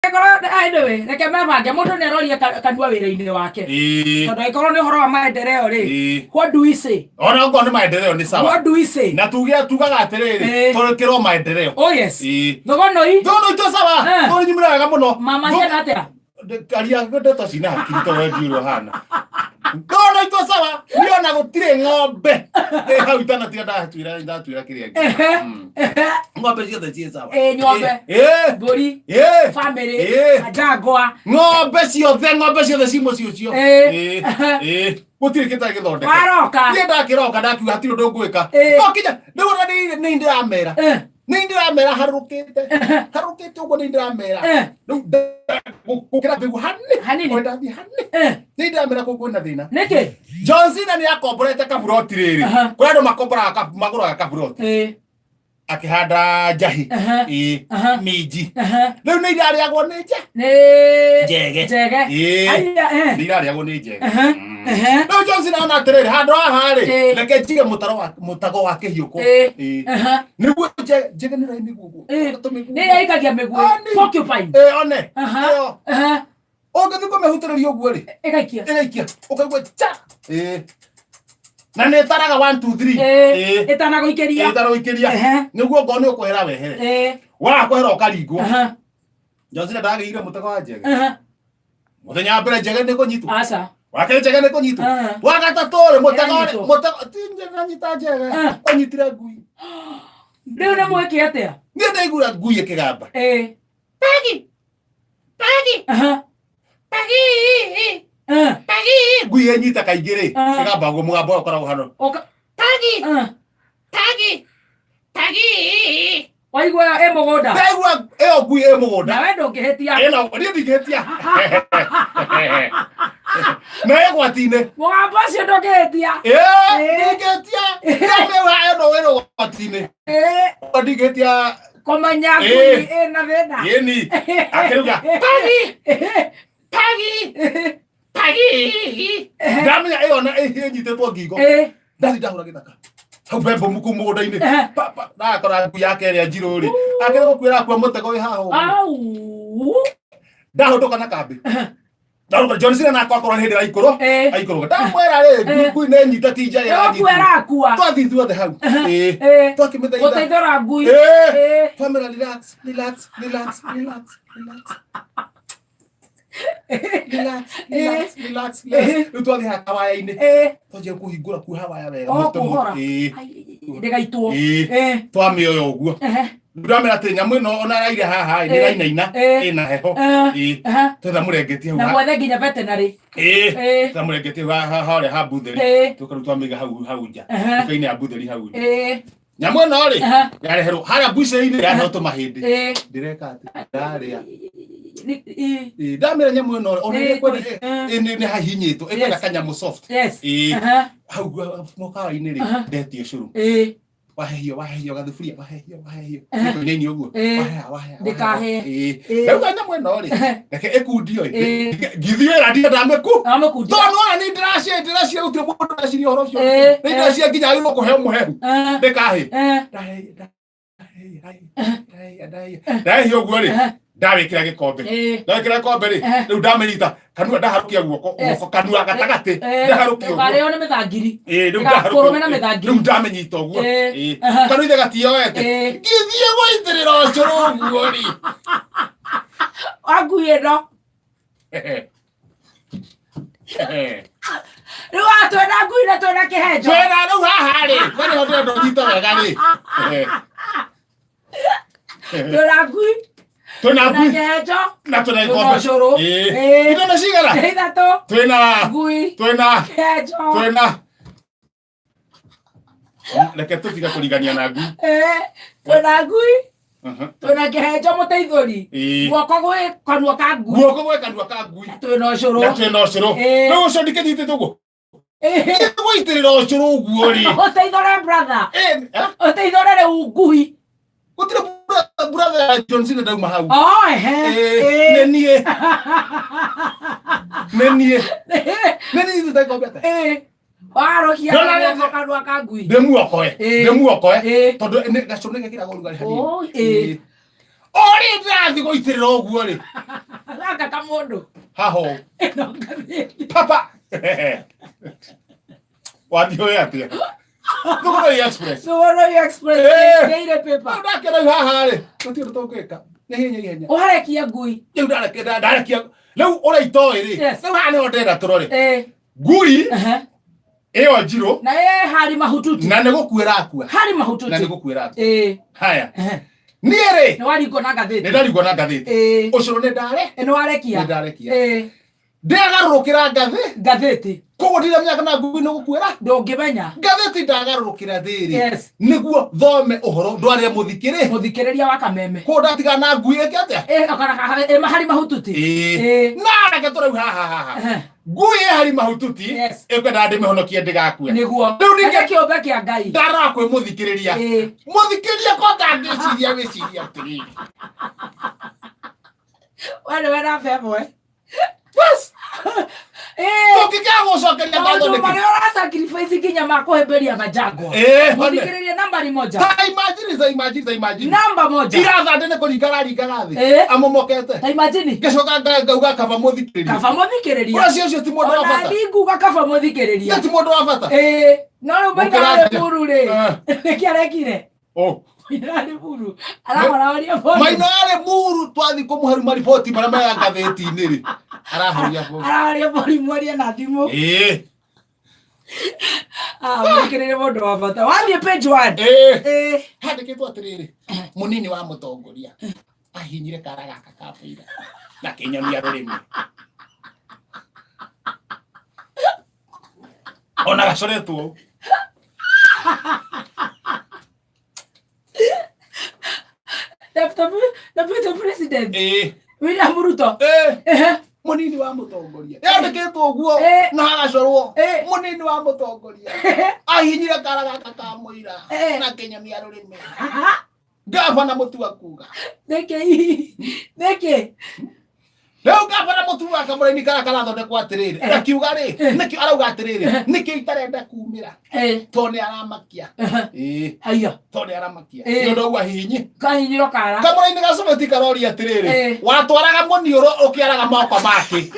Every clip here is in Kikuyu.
Angĩkorwo anyway, reke mebange mũndũ nĩ aroria kanua wĩra-inĩ wake. Tondũ angĩkorwo nĩ ũhoro wa maendeleo rĩ, what do we say? Ona okorwo nĩ maendeleo nĩ sawa. What do we say? Na tuge tugaga atĩrĩrĩ, tũrĩkĩrwo maendeleo. Oh yes. Thogonoi. Thogonoi twĩ sawa. Thogonoi nyumĩra wega mũno. Mama ciana atĩa? Aria ndeto cina hakiri to wendi ũrĩa ũhana. Thogonoi twĩ sawa. Niĩ ona gũtirĩ ng'ombe ĩ hau itanatiga ndatuĩra ndatuĩra kĩrĩa kĩngĩ. Ng'ombe ciothe ciĩ sawa. Ĩ, ng'ombe. Mbũri. Family. Njangwa. Ng'ombe ciothe, ng'ombe ciothe ci mũciĩ ũcio. Gũtirĩ kĩtarĩ gĩthondeke. Waroka. Niĩ ndakĩroka ndakiuga hatirĩ ũndũ ngwĩka. No kinya rĩu ona nĩ ndĩramera. Nĩ ndĩramera harũrũkĩte. Harũrũkĩte ũguo nĩ ndĩramera. Rĩu gũkĩra mbegu hanini. Hanini. O ndathiĩ hanini. Nĩ ndĩramera kũu kwĩna thĩna. Nĩkĩ? John Cena nĩ akomborete kaburoti rĩrĩ. Kũrĩ andũ makomboraga magũraga kaburoti. Akĩhanda njahi. Minji. Rĩu nĩ irarĩagwo nĩ nja. Nĩ Njege. Njege. Aya, Nĩ irarĩagwo nĩ njege. Rĩu John Cena ona atĩrĩrĩ, handũ haha rĩ, reke njige mũtaro wa mũtago wa kĩhiũko. Nĩguo njege nĩ ĩroĩ mĩguĩ ũguo. Tũmĩguĩ. Nĩ ĩraikagia mĩguĩ. Ani. Porcupine. One. Ĩyo. Ũngĩthiĩ kũmĩhutĩrĩria ũguo rĩ, Ĩgaikia. Ĩgaikia. Ũkaigua cha. Na nĩ ĩtaraga 1 2 3. Ĩtanagũikĩria. Ĩtanagũikĩria. Nĩguo ngorwo nĩ ũkwehera wehere. Waga kwehera ũkaringwo. John Cena ndagĩire mũtego wa njege. Mũthenya wa mbere njege nĩ kũnyitwo. Aca. Wa kerĩ njege nĩ kũnyitwo. Wa gatatũ rĩ, mũtego rĩ, Ĩranyitwo. mũtego ti njege anyita njege. Anyitire ngui. Rĩu nĩ mwĩke atĩa? Niĩ ndaigua ngui ĩkĩgamba. Pegi. Pegi. Pegi. Pegi. Ngui ĩnyita kaingĩ rĩ, ĩgamba ũguo mũgambo ũyũ ũkoragwo hano. Pegi. Pegi. Pegi. Waigua ĩ mũgũnda. Ndaigua ĩyo ngui ĩ mũgũnda. Nawe ndũngĩhĩtia. Ĩno niĩ ndingĩhĩtia. Na ĩ gwati-inĩ. Mũgambo ũcio ndũngĩhĩtia. Ndingĩhĩtia. Ndamĩũra ĩno ĩrĩ ũgwati-inĩ. Ndingĩhĩtia. Kũmenya ngui ĩna thĩna. Ĩni. Akĩruga. Pegi. Pegi. Pegi. Ndamenya ĩyo na ĩnyitĩtwo ngingo. Ndathi ndahũra gĩthaka. Hau mbembo muku mũgũnda-inĩ. Pa, pa, ndakora ngui yake ĩrĩa njirũ rĩ. Akĩrĩ gũkuĩra akua mũtego wĩ haha ũguo. Au. Ndahũndũka na kambĩ. Ndahũndũka John Cena nako akorwo nĩ hĩndĩ araikũrũ. Aikũrũka. Ndamwĩra rĩ, ngui nĩ nyita ti nja Nĩgũkua ĩrakua. Twathiĩ ithuothe hau. Twakĩmĩthaitha. Gũteithũra ngui. Twamĩra relax, relax, relax, relax, relax. Relax, relax, relax, relax. Rĩu twathiĩ haha kawaya-inĩ. Twanjia kũhingũra kuoha waya wega. Oh, mũtĩ kuohora. Ndĩgaitwo. Twamĩoya ũguo. Ndamera atĩ nyamũ ĩno ona araire haha ĩ, nĩ ĩrainaina, ĩna heho. Twetha mũrengeti hau Na mwethe nginya veterinary. Twetha mũrengeti hau harĩa ha mbutheri. Tũka rĩu twamĩiga hau hau nja. Nduka-inĩ ya mbutheri hau nja. Nyamũ ĩno rĩ, yareherwo harĩa mbucĩrĩ-inĩ yareherwo tũmahĩndĩ. Ndĩreka atĩ ndarĩa. Ndamĩra nyamũ ĩno ona ĩkwenda nĩ hahinyĩtwo, ĩkwenda kanyamũ soft. Hau mũkawa-inĩ rĩ, ndetio ũcũrũ. Wahehio, wahehio gathuburia, wahehio, wahehio. Nĩkũinainio ũguo. Waheha, waheha, Ndĩkahe. Ndauga nyamũ ĩno rĩ, reke ĩkundio ĩ. Ngithiĩ wĩra ndirĩ ndamĩku. Ndamĩkundia. Tondũ nĩwona nĩ ndĩracia, ndĩracia gũtirĩ mũndũ ũreciria ũhoro ũcio. Nĩ ndĩracia nginya agĩrĩirwo kũheo mũhehu. Ndĩkahĩ. Ndahehia ũguo rĩ, ndawĩkĩra gĩkombe. Ndawĩkĩra gĩkombe rĩ, rĩu ndamĩnyita kanua ndaharũkia guoko, guoko kanua gatagatĩ, ndaharũkia ũguo. Ndũkarĩo nĩ mĩthangiri. Rĩu Ndĩgakũrũme na ndaharũkia mĩthangiri. rĩu ndamĩnyita ũguo. Kanua ithe gatioete. Ngĩthiĩ gũitĩrĩra ũcũrũ ũguo rĩ. Wa ngui ĩno. Rĩu haha twĩna ngui na twĩna kĩhenjo. Twĩna rĩu haha rĩ, we nĩho ndĩrenda ũnyite wega rĩ. Twĩna ngui. Twĩna Twĩna ngui. kĩhenjo. Na twĩna Twĩna ikombe. ũcũrũ. Indo nĩ cigana? Nĩ ithatũ. Twĩna Ngui. Twĩna. Kĩhenjo. Twĩna. Reke tũtige kũrigania na ngui. Twĩna ngui. Twĩna kĩhenjo mũteithũri. Guoko gwĩ kanua ka ngui. Guoko gwĩ kanua ka ngui. Na twĩna ũcũrũ. Na twĩna ũcũrũ. Rĩu ũcio ndikĩnyitĩte ũguo. Gũitĩrĩra ũcũrũ ũguo rĩ. Ũteithũre brother. Ũteithũre rĩu ngui. Gũtirĩ brother ya John Cena ndauma hau. Oh, ehe. Nĩ niĩ. Nĩ niĩ. Nĩ niĩ nyitĩte ikombe atĩa? Warũkia Ndona rĩngĩ. guoko kanua ka ngui. Ndĩmuokoe. Ndĩmuokoe. Tondũ nĩ gacũrũ nĩ gekĩraga ũrugarĩ hanini. Oh, O rĩ ndĩrathiĩ gũitĩrĩra ũguo rĩ. Gaka kamũndũ. Haho. Ĩno ngathĩti. Papa. Wathiĩ ũĩ atĩa? Thogora Express. Thogora Express. Eh. Daily paper. Rĩu ndakĩra rĩu haha rĩ, gũtirĩ ũndũ tũngĩka. Nĩ hinya ihenya. Ũrarekia ngui. Rĩu ndarekia ndarekia rĩu ũrĩa itoĩ rĩ. Yes. Rĩu haha nĩho ndĩrenda tũrore. Eh. Ngui Ehe. ĩyo njirũ Na ĩ hari mahututi. na nĩ gũkua ĩrakua. Hari Na nĩ mahututi. gũkua ĩrakua. Eh. Haya. Ehe. Niĩ rĩ Nĩ waringwo na nĩ ngathĩti. ndarigwo na ngathĩti. Eh. Ũcũrũ nĩ ndare Nĩ warekia. nĩ ndarekia. Eh. Ndĩagarũrũkĩra ngathĩ Ngathĩti. koguo ndiramenya kana ngui nĩ gũkuĩra. Ndũngĩmenya. Ngathĩti ndagarũrũkĩra thĩ rĩ Yes. nĩguo thome ũhoro ndwarĩre mũthikĩrĩ Mũthikĩrĩria wa kameme. koguo ndatigana na ngui ĩke atĩa Eh, okara eh, hari mahututi. Ĩĩ. Eh. Na reke tũrau haha haha Ehe. ngui ĩ hari mahututi Yes. ĩkwenda ndĩmĩhonokie ndĩgakue Nĩguo. Rĩu ningĩ- Nĩ kĩũmbe kĩa Ngai. ndarora kwĩ mũthikĩrĩria Ĩĩ. mũthikĩrĩria ko ndangĩciria wĩciria atĩrĩrĩ We nĩwe namba ĩmwe. Yes. Ĩĩ. tũngĩkĩaga gũcokeria ngatho Maũndũ nĩkĩ marĩa ũra sacrifice nginya ma kũhĩmbĩria majangwa. Ĩĩ, hone. Mũthikĩrĩria nambari moja. ta imagine ta imagine ta imagine Namba moja. iratha ndĩ nĩ kũringa araringaga thĩ Ĩĩ. amomokete Ta imagine. ngĩcoka ngauga kaba mũthikĩrĩria Kaba mũthikĩrĩria. ũcio ũcio ti mũndũ wa Ona bata niĩ nguga kaba mũthikĩrĩria. ti mũndũ wa bata Ĩĩ. No rĩu maitho Mũkĩra arĩ atĩa? buru rĩ. Eh. Nĩkĩ arekire? Oh. Maitho arĩ buru. Arahorahoria buru. maino arĩ muru twathi kũmũhe mariboti marĩa maya ngathĩti-inĩ rĩ arahoria bũrũri. Arahoria bori mwaria na thimũ. Ĩĩ. Ah, mũthikĩrĩria mũndũ wa bata. Wathiĩ page one. Ĩĩ. Ĩĩ. Handĩkĩtwo atĩrĩrĩ mũnini wa mũtongoria ahinyire kara gaka ka mũira na kĩnyonia rũrĩmĩ ona gacoretwo ũũ. Deputy President Ĩĩ. William Ruto. Ĩĩ. Ehe. Mũnini wa mũtongoria yandĩkĩtwo ũguo Ĩĩ. na hagacorwo Ĩĩ. mũnini wa mũtongoria ahinyire kara gaka ka mũira Ĩĩ. na kĩnyonia rũrĩmĩ gavana Mutua kuga Nĩkĩ hihi? Nĩkĩ? rĩu gavana Mutua kamũraini karĩa karathondekwo atĩrĩrĩ Eh. akiuga rĩ Eh. nĩkĩo arauga atĩrĩrĩ Eh. nĩkĩo itarenda kumĩra Eh. tondũ nĩ aramakia Ehe. ĩĩ Haiya. tondũ nĩ aramakia Eh. nĩ ũndũ ũguo ahihinyi Kahinyirwo kara. kamũraini gacometi karoria atĩrĩrĩ Eh. watwaraga mũniũrũ ũkĩaraga moko make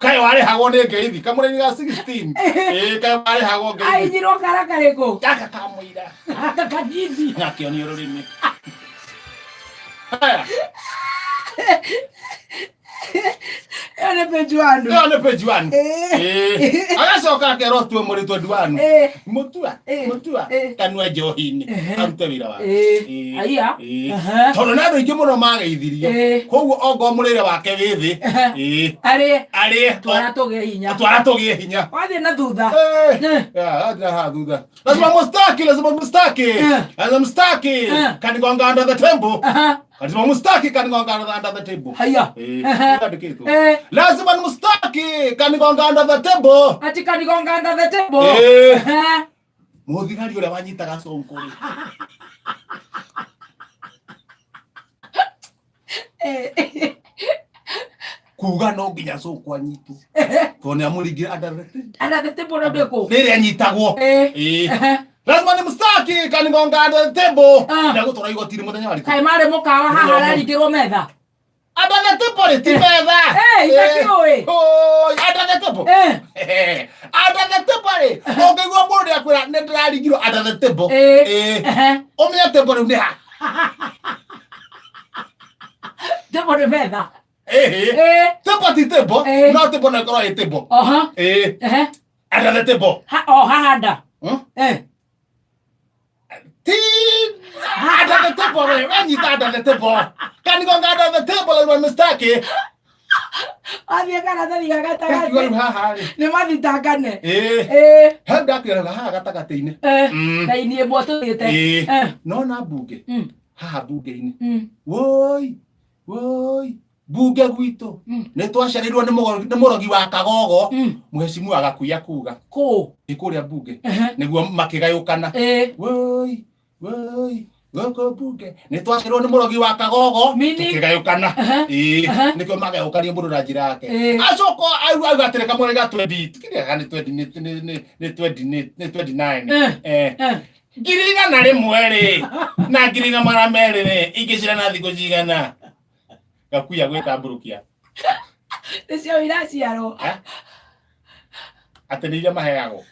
kaĩ warĩhagwo nĩ ngeithi kamũraini ga 16 ĩĩ kaĩ warĩhagwo ngeithi Ahinyirwo kara karĩkũ? gaka kamũira Gaka kanini. nakĩonio rũrĩmĩ haya Ĩyo nĩ page one. ĩyo nĩ page one Eh. Ĩĩ. agacoka akerwo tue mũrĩ 21 Eh. mutua Eh. mutua Eh. kanua njohi-inĩ Ehe. arute wĩra wake Eh. Ĩĩ. Haiya. Ĩĩ. Ehe. tondũ nĩ andũ aingĩ mũno mageithirio Ĩĩ. koguo ongoo mũrĩre wake wĩ thĩ Ehe. Ĩĩ. Arĩe. arĩe Twara tũgĩe hinya. twara tũgĩe hinya Wathiĩ na thutha. Eh. Eh. Ya, hadi ha thutha lazima mustaki lazima mustaki Eh. lazima mustaki Eh. kanigonga under the table Aha. lazima mustaki kanigonga under the table Haiya. Eh, Ehe. yandĩkĩtwo. Eh. lazima mustaki kanigonga under the table Ati kanigonga under the table. Eh. Ehe. mũthigari ũrĩa wanyitaga cũngũ rĩ Eh. kuga no nginya cũngũ anyitwo tondũ nĩ amũringire under the table Under the table na ndĩkũ? nĩ ĩrĩa anyitagwo Eh. Ĩĩ. Ehe. lazima ni mstaki kanigonga under the table Ah. ndagũtwara igoti-inĩ mũthenya warĩkũ Kaĩ marĩ mũkawa haha araringĩrwo metha. under the table rĩ ti metha Eh, itakĩũĩ. Oi, under the table Eh. under the table rĩ ũngĩigua mũndũ nĩ akwĩra nĩ ndĩraringirwo under the table Eh. Ĩĩ. Ehe. ũmenye table rĩu nĩ ha Table nĩ metha. Ĩhĩ. Eh. table ti table Eh. no table no ĩkorwo ĩ table Oha. Ĩĩ. Ehe. under the table Ha o haha nda. Hmm? Eh. ti under the table rĩ wenyita under the table kanigonga under the table rĩu mistake Wathiĩ karatathi ga Ngakiuga rĩu gatagatĩ. haha rĩ Nĩ mathitangane. Ĩĩ. Eh. hau ndakĩoraga haha gatagatĩ-inĩ Eh. Mm. Raini ĩmwe tũthiĩte. Ĩĩ. Eh. no na mbunge Mm. haha mbunge-inĩ Mm. woi woi mbunge gwitũ Mm. nĩ twacereirwo nĩ mũgo- nĩ mũrogi wa kagogo Mm. mũhecimu agakuia kuga Kũ? nĩ kũrĩa mbunge Ehe. nĩguo makĩgayũkana Eh. woi woi gũkũ mbunge nĩ twacereirwo nĩ mũrogi wa kagogo Meaning? tũkĩgayũkana Ehe. ĩĩ Ehe. nĩkĩo magayũkania mũndũ na njĩra yake Ĩĩ. acoka auga atĩrĩ kamwene ga 20 tikĩrĩaga nĩ 20 nĩ nĩ 20 nĩ 29 Eh. eh Eh. 100,000 rĩ na 1,200 rĩ ingĩcira na thikũ cigana Gakuya gwĩtambũrũkia. Nĩcio iraciarwo. Atĩ nĩ iria maheagwo.